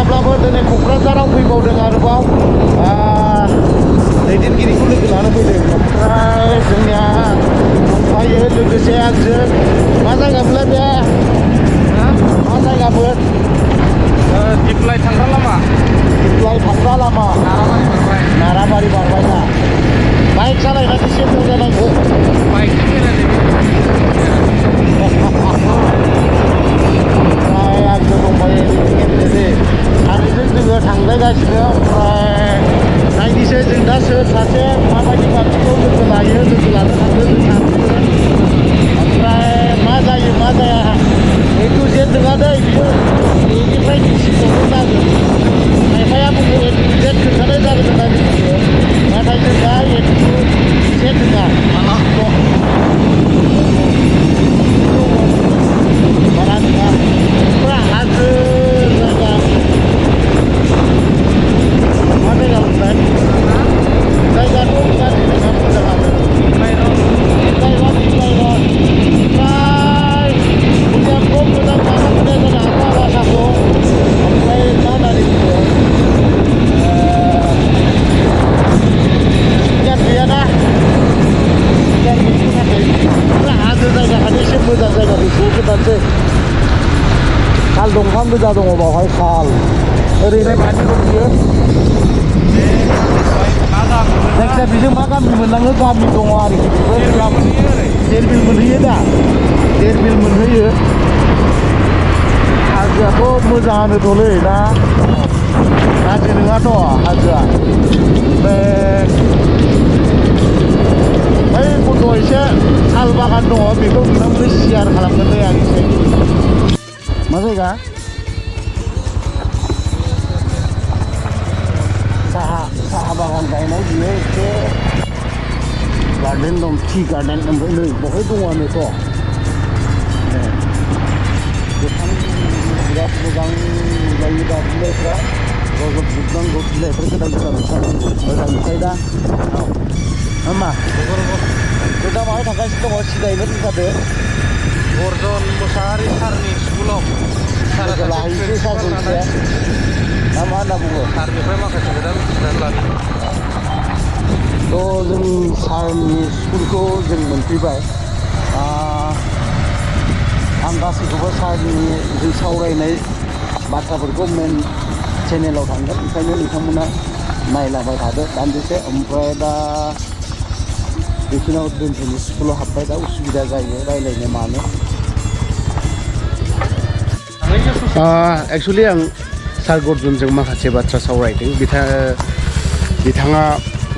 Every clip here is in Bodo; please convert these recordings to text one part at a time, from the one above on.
थेवब्लाबो दिनै क'क्राझाराव फैबावदों आरोबाव दैदेनगिरिखौ लोगो लानो फैदों ओमफ्राय जोंनिया दंफायो लोगोसे आंजों मा जायगामोनलाय बे मा जायगामोन दिप्लाय थांग्रा लामा नाराबारि बारबाय ना बाइक सालायनानै एसे मोजां बाइकजों ओमफ्राय आंजों दंफायो सानैजों जोङो थांलायगासिनो ओमफ्राय नायनोसै जों दा सोर सासे माबायदि मानसिखौ लोगो लायो लोगो लानो थांदों जों सानैजों ओमफ्राय मा जायो मा जाया एटु जेट नङा दै बियो बेनिफ्राय डिसिसनबो जागोन खायफाया बुङो एटु जेट खोन्थानाय जागोन होननानै बुङो नाथाय जों दा एटु जेट नङा बारा नङा फुरा हाजो जायगा मा जायगा मोनबाय जायगाथ' गाज्रि नङा मोजाङानो ओमफ्राय भुटानखौ मोजां माबा खोनाया जानो हागौ आवासाखौ ओमफ्राय मा होननानै बुङो गियान गैयाना गियान गैयिनि थाखाय फुरा हाजो जायगाखानि एसे मोजां जायगा बेखौ खोन्थानोसै साल दंफां गोजा दङ बावहाय साल ओरैहाय मानि दं बियो जायखिया बेजों मा गामि मोनलाङो गामि दङ आरोखि बेबो देरबिल मोनहैयो दा देरबिल मोनहैयो हाजोआथ' मोजाङानोथ'लै ना गाज्रि नङाथ' हाजोआ ओमफ्राय बै गथ' एसे साल बागान दङ बेखौ नोंथांमोननो सियार खालामगोन दे आं एसे मा जायगा साहा बागान गायनाय बियो एसे गार्डेन दं टि गार्डेन ओमफ्राय नै बहाय दङआनोथ' गोथां बिराद मोजां जायो दा बिलाइफ्रा रजबजोबनांगौ बिलाइफोर गोदान गोदान मोजां नुखायो दा मा जों दा माहाय थांगासिनो दङ सिदायैनो बुंखादो अर्जन मोसाहारि सारनि स्कुलाव लाहैसै सारखौ एसे दा मा होनना बुङो सारनिफ्राय माखासे खोथा मिथिनानै लादों थ' जों सारनि स्कुलखौ जों मोनफैबाय आं गासैखौबो सारनि जों सावरायनाय बाथ्राफोरखौ मेन चेनेलाव थांगोन ओंखायनो नोंथांमोना नायलांबाय थादो दान्दिसे ओमफ्राय दा बेखिनियाव दोनथ'नो स्कुलाव हाबबाय दा उसुबिदा जायो रायज्लायनो मानो एक्सुवेलि आं सार गर्जनजों माखासे बाथ्रा सावरायदों बिथाङा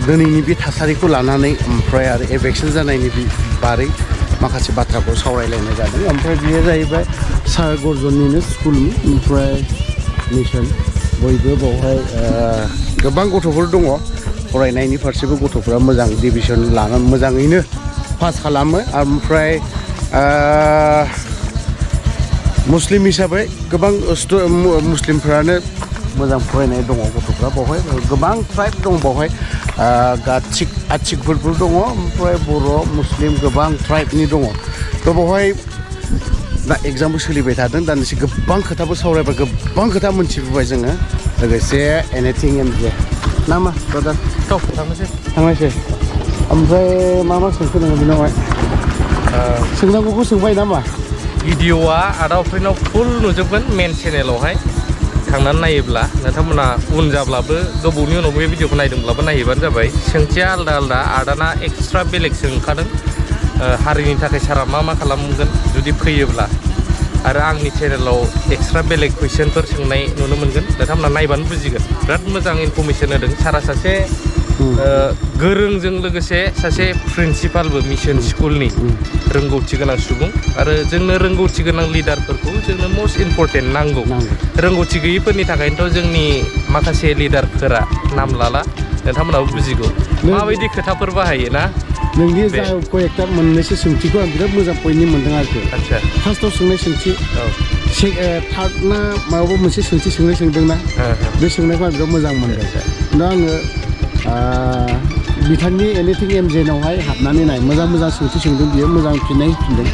दिनैनि बे थासारिखौ लानानै ओमफ्राय आरो इलेक्सन जानायनि बारै माखासे बाथ्राखौ सावरायलायनाय जादों ओमफ्राय बेयो जाहैबाय सार गर्जननिनो स्कुलनि ओमफ्राय मिसन बयबो बावहाय गोबां गथ'फोर दङ फरायनायनि फारसेबो गथ'फोरा मोजां डिभिजन लानानै मोजाङैनो पास खालामो ओमफ्राय मुस्लिम हिसाबै गोबां मुस्लिमफ्रानो मोजां फरायनाय दङ गथ'फ्रा बावहाय गोबां ट्राइब दङ बावहाय आथिकफोरबो दङ ओमफ्राय बर' मुस्लिम गोबां ट्राइबनि दङ थ' बावहाय दा एग्जामबो सोलिबाय थादों दानदिसे गोबां खोथाबो सावरायबाय गोबां खोथा मोनथिबोबाय जोङो लोगोसे एनिथिं एन्ड जे ना मा ब्रादार थांनोसै ओमफ्राय मा सोंखो नोङो बेनावहाय सोंनांगौखौ सोंबाय नामा भिडिअआ आदा अफेनाव फुल नुजोबगोन मेन चेनेलावहाय थांनानै नायोब्ला नोंथांमोना उन जाब्लाबो गोबावनि उनाव बे भिडिअखौ नायदोंब्लाबो नायहैबानो जाबाय सोंथिया आलदा आलदा आदाना एक्सट्रा बेलेग सोंखादों हारिनि थाखाय सारा मा खालामगोन जुदि फैयोब्ला आरो आंनि चेनेलाव एक्सट्रा बेलेग कुइसनफोर सोंनाय नुनो मोनगोन नोंथांमोना नायबानो बुजिगोन बिराद मोजां इनफरमेसन होदों सारा सासे गोरोंजों लोगोसे सासे प्रिन्सिपालबो मिशन स्कुलनि रोंगौथि गोनां सुबुं आरो जोंनो रोंगौथि गोनां लिडारफोरखौ जोंनो मस्ट इम्परटेन्ट नांगौ रोंगौथि गैयिफोरनि थाखायनोथ' जोंनि माखासे लिडारफोरा नाम लाला नोंथांमोनाबो बुजिगौ माबायदि खोथाफोर बाहायो ना नोंनि जा कयेक्टा मोननैसो सोंथिखौ आं बिराद मोजां पइन्टनि मोनदों आरोखि आदसा फार्स्टआव सोंनाय सोंथि थार्डना माबा मोनसे सोंथि सोंदोंना बे सोंनायखौ आं बिराद मोजां मोनदों दा आङो बिथांनि एनिथिं एमजेनावहाय हाबनानै नाय मोजां सोंथि सोंदों बियो मोजां फिननाय होफिनदों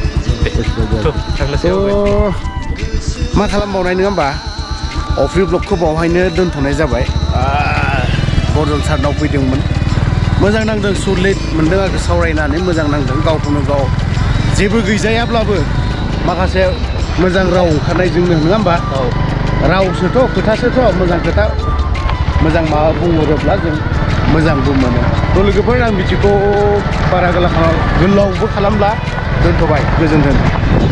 मा खालामबावनाय नङा होमबा अफ्रि ब्लगखौ बावहायनो दोनथ'नाय जाबाय बरजन सारनाव फैदोंमोन मोजां नांदों सुरलित मोनदों आरो सावरायनानै मोजां नांदों गावखौनो गाव जेबो गैजायाब्लाबो माखासे मोजां राव ओंखारनायजोंनो नङा होमबा रावसोथ' खोथासोथ' मोजां खोथा मोजां माबा बुंहरोब्ला जों मोजांबो मोनो थ' लोगोफोर आं बिदिखौ बारा गोलावबो खालामला दोनथ'बाय गोजोन्थों